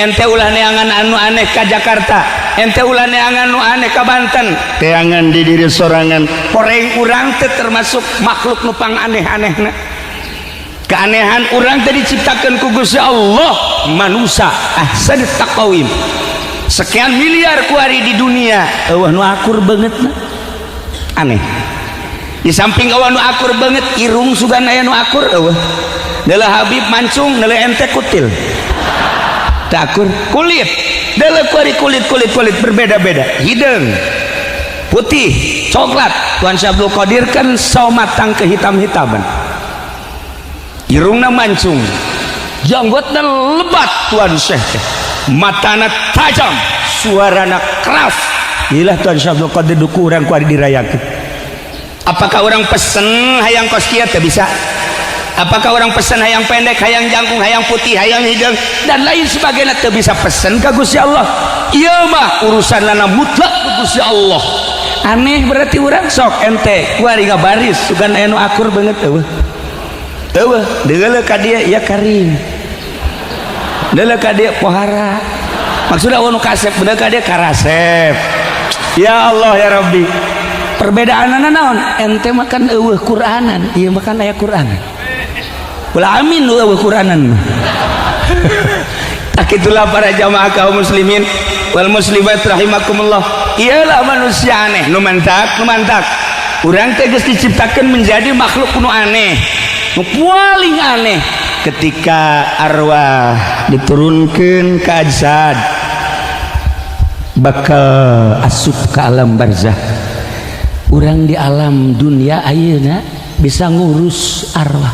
Ente ulah neangan anu aneh ka Jakarta, ente ulah neangan anu aneh ka Banten, teangan di diri sorangan. Poreng urang teh termasuk makhluk nu pang aneh-anehna. Keanehan urang teh diciptakan ku Gusti Allah manusia ahsan taqwim. Sekian miliar kuari di dunia eueuh nu akur banget na. Aneh. Di samping eueuh nu akur banget, irung sugan aya nu akur eueuh. Deuleu Habib mancung, deuleu ente kutil. Teu akur. Kulit, deuleu kuari kulit kulit kulit berbeda-beda. Hideung putih, coklat. Tuan Syekh Abdul Qadir kan sawo matang kehitam-hitaman. Irungna mancung, janggotna lebat Tuan Syekh teh. Matana tajam, suarana keras. Ilah Tuan Syekh Abdul Qadir duku urang kuari dirayakeun. Apakah orang pesen hayang kos kieu teh bisa? Apakah orang pesen hayang pendek, hayang jangkung, hayang putih, hayang hideung dan lain sebagainya teu bisa pesen ka Gusti Allah. Ieu mah urusan lana mutlak ku Gusti Allah. Aneh berarti urang. Sok ente kuari ngabaris sugan aya nu akur banget eueuh. Eueuh, deuleu ka dieu ya karim. Deuleu ka dieu pohara. Maksudna eueuh nu kasep, bener ka dieu karasep. Ya Allah ya Rabbi. Perbedaanana naon? Ente makan eueuh Quranan, ieu makan aya Quranan. Ulah amin nu eueuh Quranan. Tak itulah para jamaah kaum muslimin wal muslimat rahimakumullah. Iyalah manusia aneh nu mantak, nu mantak. Urang teh geus diciptakeun menjadi makhluk nu aneh. Nu paling aneh ketika arwah diturunkan ke ajsad bakal asup ke alam barzah. Urang di alam dunia ayeuna bisa ngurus arwah,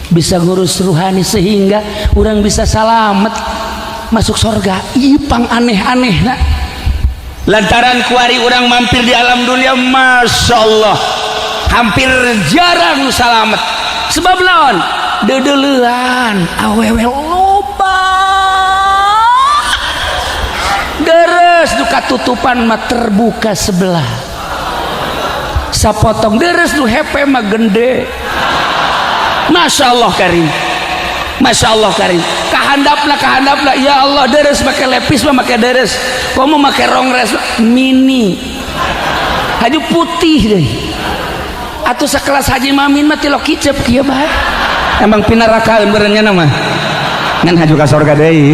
bisa ngurus ruhani sehingga urang bisa salamet masuk surga. Ieu pang aneh-aneh na. Lantaran kuari urang mampir di alam dunia, masya Allah, hampir jarang nu salamet. Sebab naon? Deudeulean awewe loba, deres nu katutupan mah terbuka sebelah sapotong, deres nu hepe mah gende. Masya Allah karim, Masya Allah karim. Kahandapna, kahandapna, ya Allah, deres make lepis mah make deres, komo make rongres mini haju putih deh atau sekelas Haji Mamin mah tilok kicep kieu bae. Emang pinarakaeun beureunya nama ngan haju ka sorga deui.